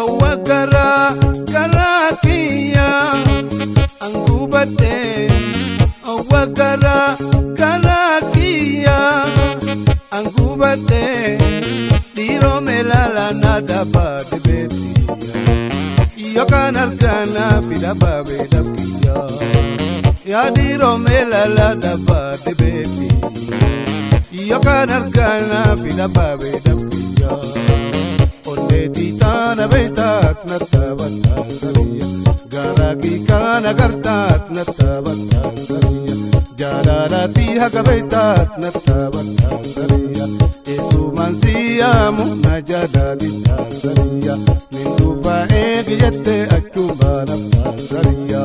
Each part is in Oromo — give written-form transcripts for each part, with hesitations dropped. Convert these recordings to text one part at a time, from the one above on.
Owwa garaa garaa kiyya angubadhe. Owwa garaa garaa kiyya angubadhe. Dhiiroo meelala na dhabaa dhibeetiya. Yookaan argana fidhabaa beedabkiyya. Yaa dhiiroo meelala dhabaa dhibeetiya. Yookaan argana fidhabaa beedabkiyya. Onneetii taana beektaat na taphataa sariya. Garaa kana gartaat na taphataa sariya. Jaalalatii haga beektaat na taphataa sariya. Eetumaan siyaamu na jaalalitaa sariya. Nin dhuunfaa eegi jettee achumaan haftaa sariya.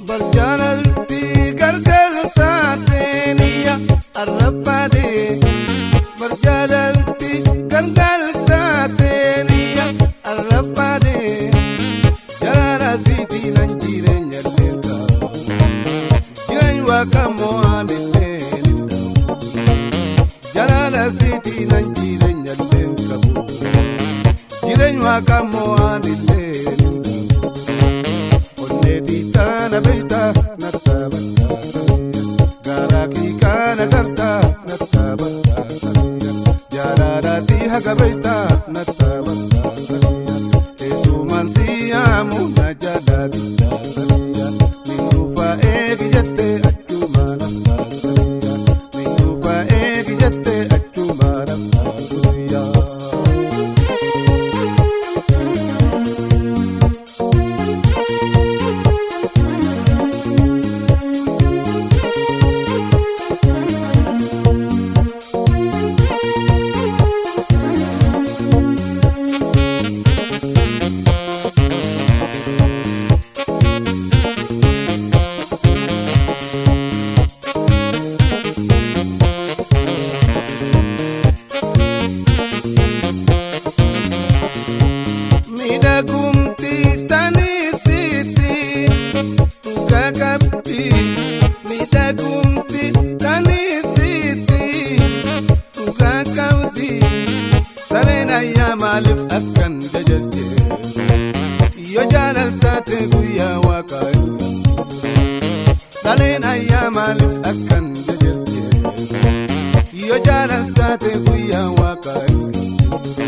Barjaalalti gargar taateeniya arrafaadee. Barjaalalti gargar taateeniya arrafaadee. Jalaala siitii nan jireenya leelka. Jireenya waaqa mo'aan illee ni dhabu. Jalaala siitii nan jireenya leelka. Jireenya waaqa mo'aan illee ni dhabu. Onneetii taana beektaa na taphataa sariya. Garaa kana gartaa na taphataa sariya. Jaalalatii haga beektaa na taphataa sariya. Eetumaan siyaamu na jaalalitaa sariya. Nin dhuunfaa eegi jettee achumaan haftaa sariya. Nin dhuunfaa eegi jettee achumaan haftaa sariya. Miidhagumti taniitiiti dhugaa qabdi. Miidhagumti taniitiiti dhugaa qabdi. Sareen ayyaa maaliif akkan jajjatte? Yoo jaalaltaate guyyaa waaqaa hin qabdi. Dhaleen ayyaa maaliif akkan jajjatte? Yoo jaalaltaate guyyaa waaqaa hin qabdi.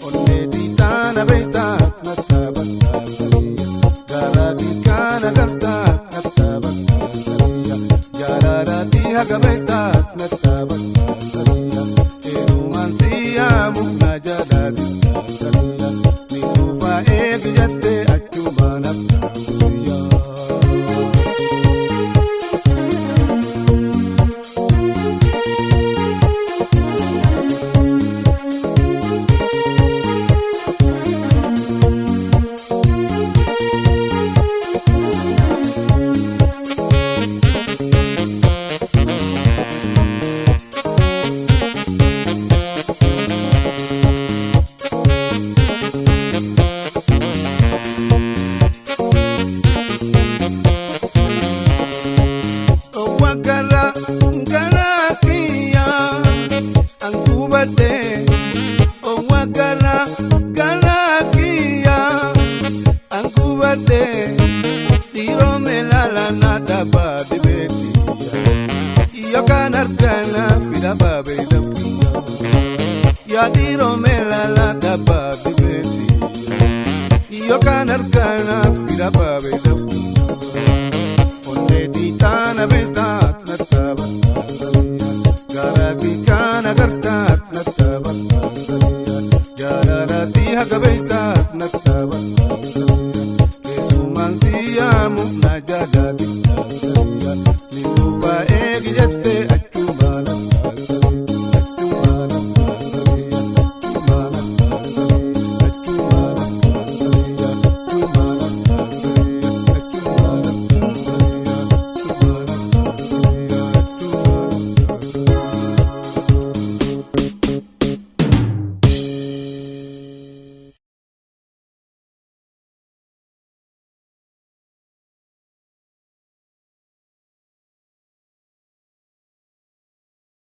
Onneetii taana beektaa na taphataa sariya. Garaa kana gartaa na taphataa sariya. Jaalalatii haga beektaa na taphataa sariya. Eenyumaan siyaamu na jaalalitaa sariya. Ni dhuunfaa eegi jettee achumaan haftaa sariya. Argana fida baabee dabbiya. Yaadiro meelala dabbaa dibeeti. Yookaan argana fida baabee dabbiya. Onneetii taana beektaa natta bakka. Garaa kii kana gartaa.